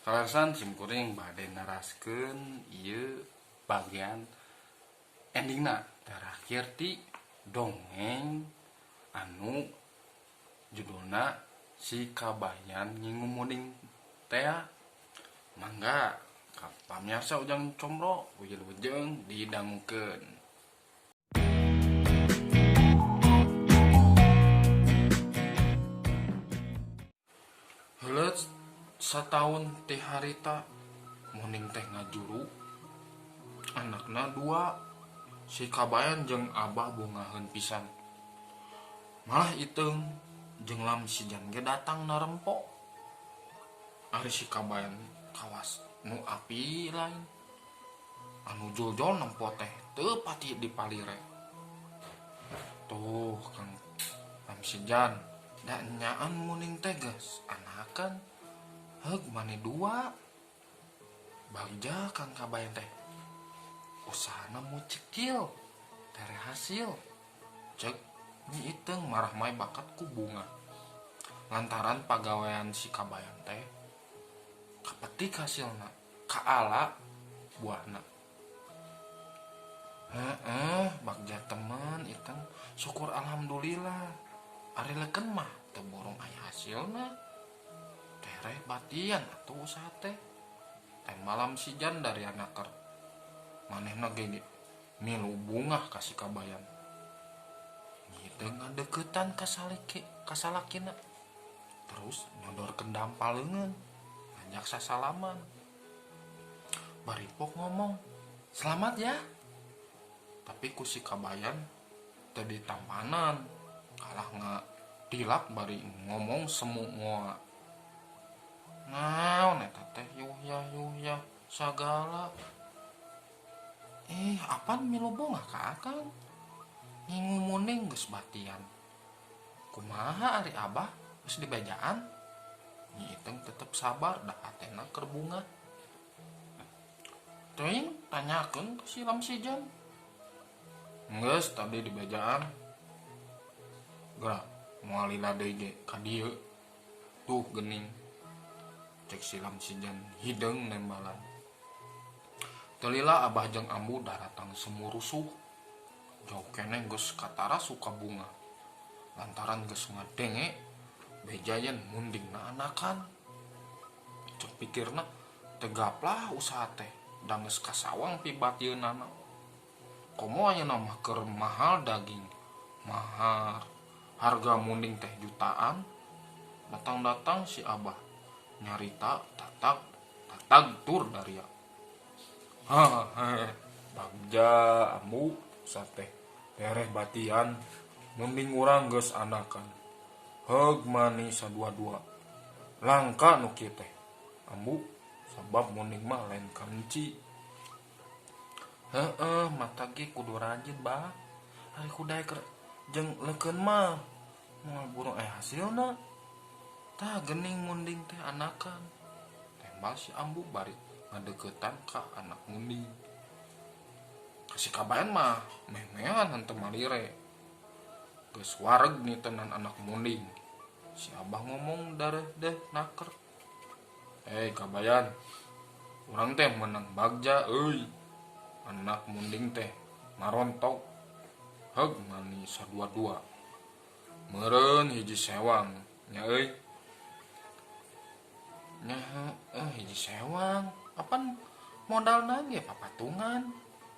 Kaleresan simkuring bade neraskeun ieu bagian endingna terakhir ti dongeng anu judulna Si Kabayan Ngingu Munding tea. Mangga ka pamiarsa Ujang Combro wilujeng didangukeun. Heuleut sataun ti harita Muning teh ngajuru anakna dua si Kabayan jeung Abah bungaheun pisan. Malah Iteung jeung Lamsijan ge datang narempo. Ari si Kabayan kawas nu api lain anu juljol nempo teh teu pati dipalire. Tuh Kang Lamsijan da enyaan Muning teh geus anakan heug mani dua. Bagja Kang Kabayan teh usahana mu cekil tere hasil. Cek Nyi Iteung marah mai bakat ku bunga. Lantaran pagawean si Kabayan teh kapetik hasilna, kaala buahna. Heeh, bagja temen Iteung, syukur alhamdulillah. Ari leken mah teu burung aya hasilna. Tereh batian atuh usaha teh. Teh malam sijan dari anaker. Manehna ge milu bungah ka si Kabayan. Nyi Iteung ngadeuketan ka saliki ka salakina. Terus nyodorkeun dampa leungeun, ngajak sasalaman. Baripok ngomong, "Selamat ya." Tapi ku si Kabayan teu ditampanan, kalah ngatilak bari ngomong semu ngoa. Naon eta teh yuhyah-yuhyah sagala. Ih, apan milu bungah ka akang? Ngingu muning geus batian. Kumaha ari abah geus dibejaan? Nyi Iteung tetep sabar da hatena keur bungah. Teuing tanyakeun ka si Lamsijan. Geus tadi dibejaan. Geura moal lila deui ge ka dieu. Tuh geuning. Cek si Lamsijan hideung nembalan. Teu lila abah jeung ambu daratang semu rusuh. Jauh keneh geus katara suka bunga. Lantaran geus ngadenge beja yen mundingna anakan. Cek pikirna tegaplah usaha teh da geus kasawang pibatieunana. Komo ayeuna mah keur mahal daging, mahar, harga munding teh jutaan. Datang-datang si abah nyarita tatag tatag tur daria. Hahaha bagja ambu sateh tereh batian munding urang geus anakan. Heug mani sadua-dua. Langka nu kieu teh ambu sabab munding mah lain kalenci. Heeh mata ge kudu rajin bah. Ari kudae keur jeung leukeun mah moal burung aya hasilna. Tah geuning munding teh anakan. Tembal si ambu bari ngadeuketan ka anak munding. Ka si Kabayan mah meh-mehan henteu malire. Geus wareg nitenan anak munding. Si abah ngomong dareuh deh naker. Hei Kabayan, urang teh menang bagja euy. Anak munding teh marontok. Heug mani sadua-dua. Meureun hiji sewang nya euy. Nya heueuh hiji sewang, apan modalna ge papatungan.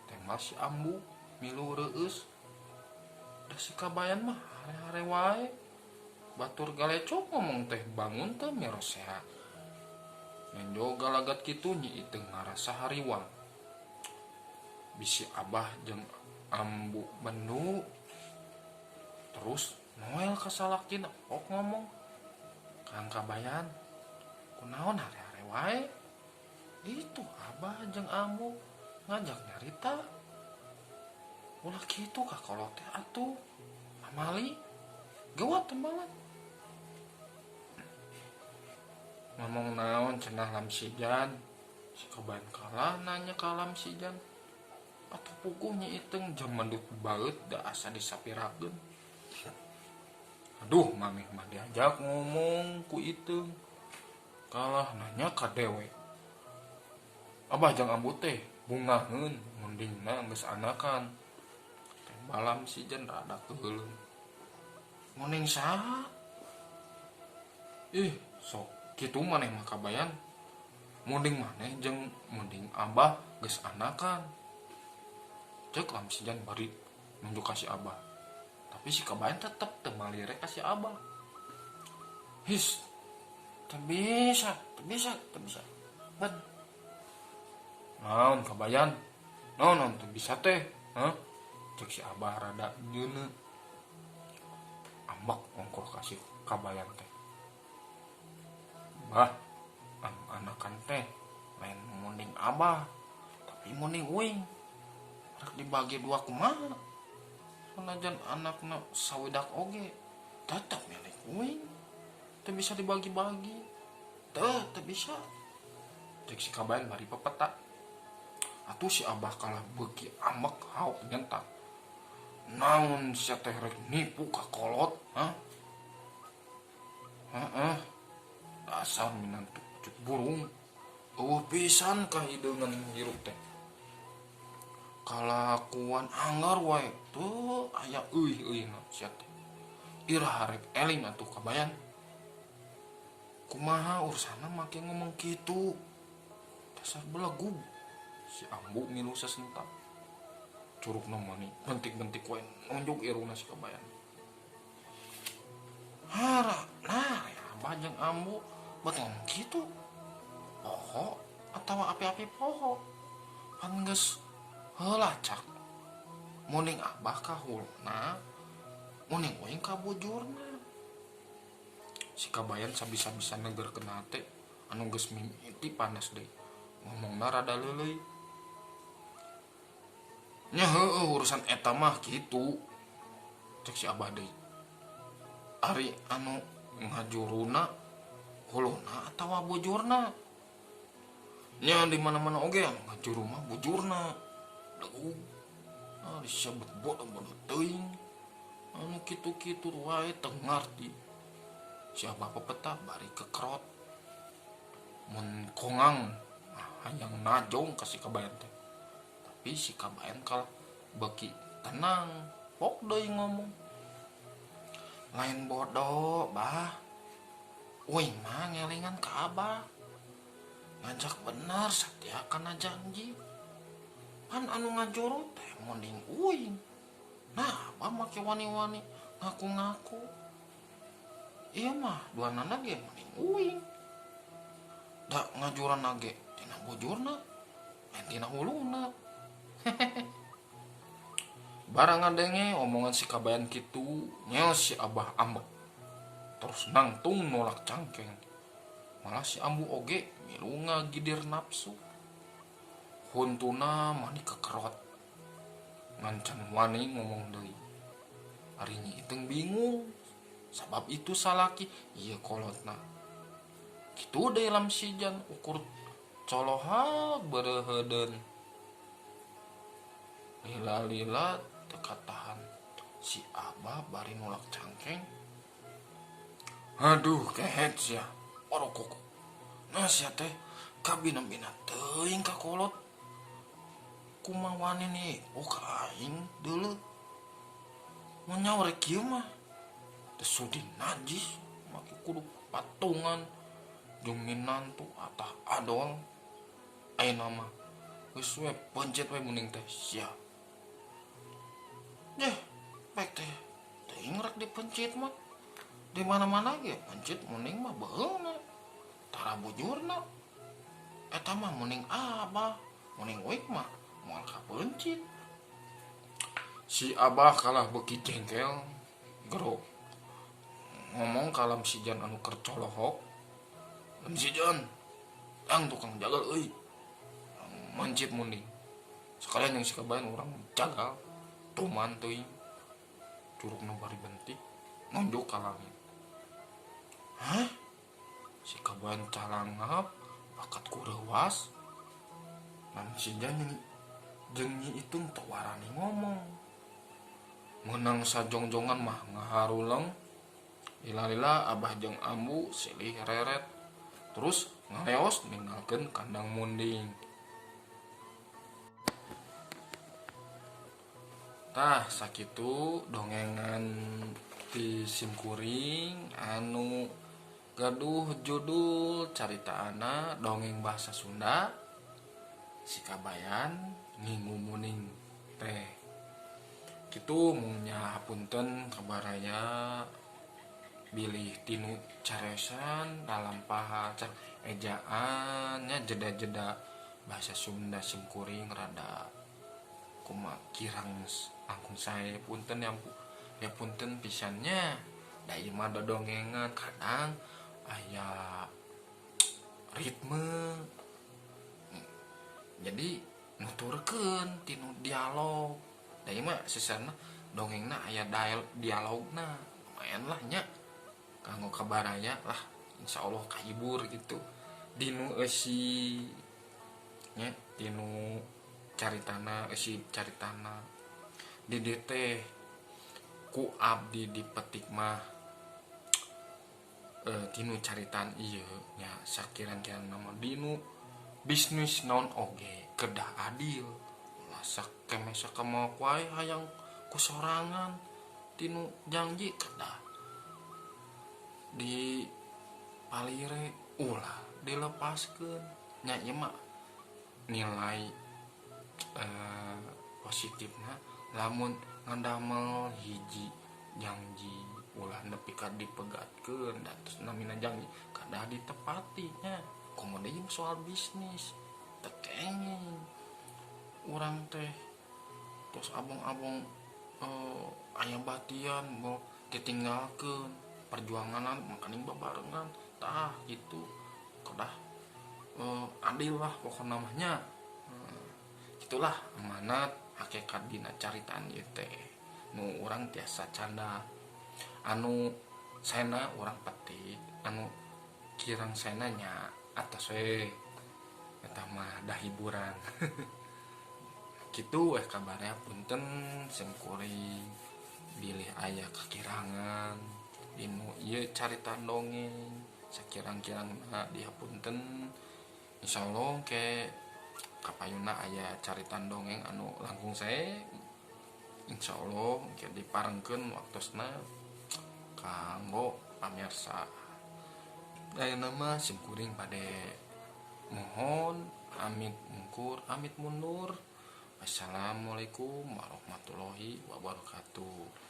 Tembal si ambu milu reueus. Da si Kabayan mah hare-hare wae. Batur galecok ngomong teh bangun teh mirosea. Nenjo galagat kitu Nyi Iteung ngarasa hariwang. Bisi abah jeung ambu bendu. Terus Noel ka salakina pok ngomong, Kang Kabayan, kunaon hare-hare wae? Itu abah jeung ambu ngajak nyarita. Ulah kitu ka kolot teh atuh. Pamali gewat tembalan. Ngomong naon cenah Lamsijan. Si Kabayan kalah nanya ka Lamsijan. Atuh puguh Nyi Iteung jam mendut baeut da asa disapirakeun. Aduh, maneh mah diajak ngomong ku Iteung kalah nanya ka dewek. Abah jeung Ambu teh bungaheun mundingna geus anakan. Teh malam si Jan rada keuheuleum. Munding saha? Ih, sok kitu maneh mah kabayan. Munding maneh jeung munding Abah geus anakan. Cek lam si Jan bari nunjuk ka si Abah. Tapi si kabayan tetep teu malirek ka si Abah. His, teu bisa, teu bisa, teu bisa. Ban. Naon kabayan? Naon naon teu bisa teh? Hah? Cek si Abah rada nyeuneu. Ambek ongkoh ka si kabayan teh. Bah, anu anakan teh lain munding Abah, tapi munding uing. Rek dibagi dua kumaha? Sanajan anakna sawidak oge, tetep milik uing. Teu bisa dibagi-bagi. Teu, teu bisa. Cek si kabayan bari pepeta. Atuh si Abah kalah beuki ambek haok nyentak. Naon sia teh rek nipu ka kolot, hah? Heeh. Dasar minantu cut burung. Eueuh pisan kahideungan hirup teh. Kalakuan anggar wae teu aya euy-euyna sia teh. Iraha rek eling atuh kabayan. Kumaha urusanna make ngomong kitu. Dasar belegug. Si Ambu ngilu sesentap. Curugna mani bentik-bentik wae nunjuk irungna si kabayan. Hara, nah ya Abah jeung Ambu bet ngomong kitu. Poho atawa api-api poho. Pan geus heula cak. Munding Abah ka huluna, munding uing ka bujurna. Si kabayan sabisa-bisa negerkeun hate anu geus mimiti panas deui. Ngomongna rada leuleuy. Nya heueuh urusan eta mah kitu. Cek si Abah deui. Ari anu ngajuruna huluna atawa bujurna. Nya di mana-mana oge anu ngajuru mah bujurna. Deug. Ah disebut bodoh-bodoh teuing. Anu kitu-kitu wae teu ngarti. Si Abah pepeta bari kekerot. Mun kongang hayang najong ka si kabayan teh. Tapi si kabayan kalah beuki tenang, pok deui ngomong. Lain bodoh, Bah. Uing mah ngelingan ka Abah. Ngajak bener satia kana janji. Pan anu ngajuru teh munding uing. Nah, Abah make wani-wani ngaku-ngaku. Ieu mah duanana ge munding uing. Da ngajuran ge tina bujurna, lain tina huluna. Barang ngadenge omongan si kabayan kitu, nyel si Abah ambek. Terus nangtung nolak cangkeng. Malah si Ambu oge milu ngagidir nafsu. Huntuna mani kekerot. Ngancan wani ngomong deui. Ari Nyi Iteung bingung. Sabab itu salaki ieu kolotna. Kitu deui lam sijan ukur colohak bereuheudeun. Lila-lila teu katahan si Abah bari nolak cangkeng. Aduh kehet sia. Orokok. Nah sia teh kabina-bina teuing ka kolot. Kumaha wani nipu ka aing deuleu. Mun nyaho rek kieu mah teu sudi najis make kudu patungan jeung minantu atah adol. Ayeuna mah geus we pencet we munding teh sia. Deh, baik teh teuing rek dipencit mah. Di mana-mana ge pencit munding mah beungna. Tara bujurna. Eta mah munding Abah, munding uik mah moal kapencit. Si Abah kalah beuki jengkel, gero. Ngomong ka Lam Sijan anu keur colohok. Lam Sijan, tang tukang jagal euy. Mancit munding. Sekalian yang si kabayan urang jagal. Tuman teuing. Curugna bari bentik, nunjuk ka langit. Hah? Si kabayan calangap, bakat ku reuas. Lam Sijan jeung Nyi Iteung teu warani ngomong. Meunang sajongjongan mah ngaharuleng. Lila-lila abah jeung ambu silih reret terus ngaleos ninggalkeun kandang munding. Tah sakitu dongengan ti simkuring anu gaduh judul caritaana dongeng bahasa Sunda Si Kabayan Ngingu Muning teh. Kitu mung nya hapunten kabaraya bilih tinu caresan lalampahan ejaan nya jeda-jeda bahasa Sunda simkuring rada kumaha kirang langkung sae punten ya punten pisannya. Da ieu mah dodongengan kadang aya ritme jadi nuturkeun tinu dialog. Da ieu mah sesana dongengna aya dialogna lumayan lah nya kanggo kabaraya lah, insyaallah kahibur gitu dinu eusi nya tinu caritana eusi caritana di dieu teh ku abdi dipetik mah tinu caritaan ieu nya sakirang-kirang nama dinu bisnis naon oge kedah adil ulah sakeme sakemaok wae hayang ku sorangan tinu janji kedah di palire ulah dilepaskeun nya ieu mah nilai positifna lamun ngadamel hiji janji ulah nepi ka dipegatkeun da tos namina janji kadah ditepati nya. Komo deui soal bisnis teu kenging urang teh tos abong-abong aya batian mau ditinggalkeun perjuanganan makaning babarengan tah gitu kedah adil lah pokokna mah nya. Itulah amanat hakikat dina caritaan ieu teh nu urang tiasa canda anu saena urang petik anu kirang saena nya atos we eta mah dah hiburan. Kitu weh kabarnya punten simkuring bilih aya kakirangan dinu ieu carita dongeng sakirang-kirangna dihapunten. Insyaallah ke kapayuna aya carita dongeng anu langkung sae insyaallah ke diparengkeun waktosna kanggo pamirsa. Ayeuna mah simkuring bade mohon amit mungkur amit mundur. Wassalamualaikum warahmatullahi wabarakatuh.